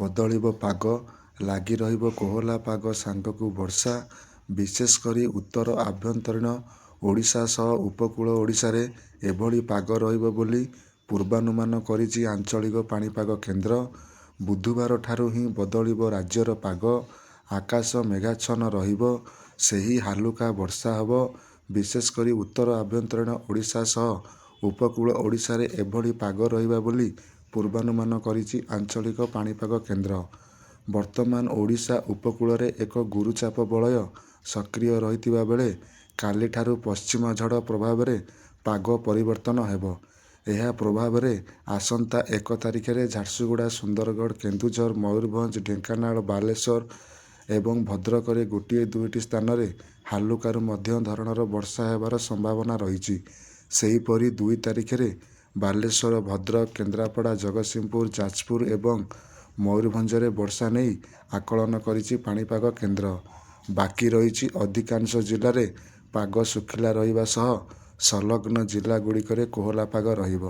ବଦଳିବ ପାଗ। ଲାଗି ରହିବ କୋହଲା ପାଗ ସାଙ୍ଗକୁ ବର୍ଷା। ବିଶେଷକରି ଉତ୍ତର ଆଭ୍ୟନ୍ତରୀଣ ଓଡ଼ିଶା ସହ ଉପକୂଳ ଓଡ଼ିଶାରେ ଏଭଳି ପାଗ ରହିବ ବୋଲି ପୂର୍ବାନୁମାନ କରିଛି ଆଞ୍ଚଳିକ ପାଣିପାଗ କେନ୍ଦ୍ର। ବୁଧବାରଠାରୁ ହିଁ ବଦଳିବ ରାଜ୍ୟର ପାଗ। ଆକାଶ ମେଘାଚ୍ଛନ୍ନ ରହିବ। ସେହି ହାଲୁକା ବର୍ଷା ହେବ। ବିଶେଷକରି ଉତ୍ତର ଆଭ୍ୟନ୍ତରୀଣ ଓଡ଼ିଶା ସହ ଉପକୂଳ ଓଡ଼ିଶାରେ ଏଭଳି ପାଗ ରହିବ ବୋଲି ପୂର୍ବାନୁମାନ କରିଛି ଆଞ୍ଚଳିକ ପାଣିପାଗ କେନ୍ଦ୍ର। ବର୍ତ୍ତମାନ ଓଡ଼ିଶା ଉପକୂଳରେ ଏକ ଗୁରୁଚାପ ବଳୟ ସକ୍ରିୟ ରହିଥିବା ବେଳେ କାଲିଠାରୁ ପଶ୍ଚିମା ଝଡ଼ ପ୍ରଭାବରେ ପାଗ ପରିବର୍ତ୍ତନ ହେବ। ଏହା ପ୍ରଭାବରେ ଆସନ୍ତା 1 ତାରିଖରେ ଝାରସୁଗୁଡ଼ା, ସୁନ୍ଦରଗଡ଼, କେନ୍ଦୁଝର, ମୟୂରଭଞ୍ଜ, ଢେଙ୍କାନାଳ, ବାଲେଶ୍ୱର ଏବଂ ଭଦ୍ରକରେ ଗୋଟିଏ ଦୁଇଟି ସ୍ଥାନରେ ହାଲୁକାରୁ ମଧ୍ୟମ ଧରଣର ବର୍ଷା ହେବାର ସମ୍ଭାବନା ରହିଛି। ସେହିପରି 2 ତାରିଖରେ ବାଲେଶ୍ୱର, ଭଦ୍ରକ, କେନ୍ଦ୍ରାପଡ଼ା, ଜଗତସିଂହପୁର, ଯାଜପୁର ଏବଂ ମୟୂରଭଞ୍ଜରେ ବର୍ଷା ନେଇ ଆକଳନ କରିଛି ପାଣିପାଗ କେନ୍ଦ୍ର। ବାକି ରହିଛି ଅଧିକାଂଶ ଜିଲ୍ଲାରେ ପାଗ ଶୁଖିଲା ରହିବା ସହ ସଂଲଗ୍ନ ଜିଲ୍ଲାଗୁଡ଼ିକରେ କୋହଲା ପାଗ ରହିବ।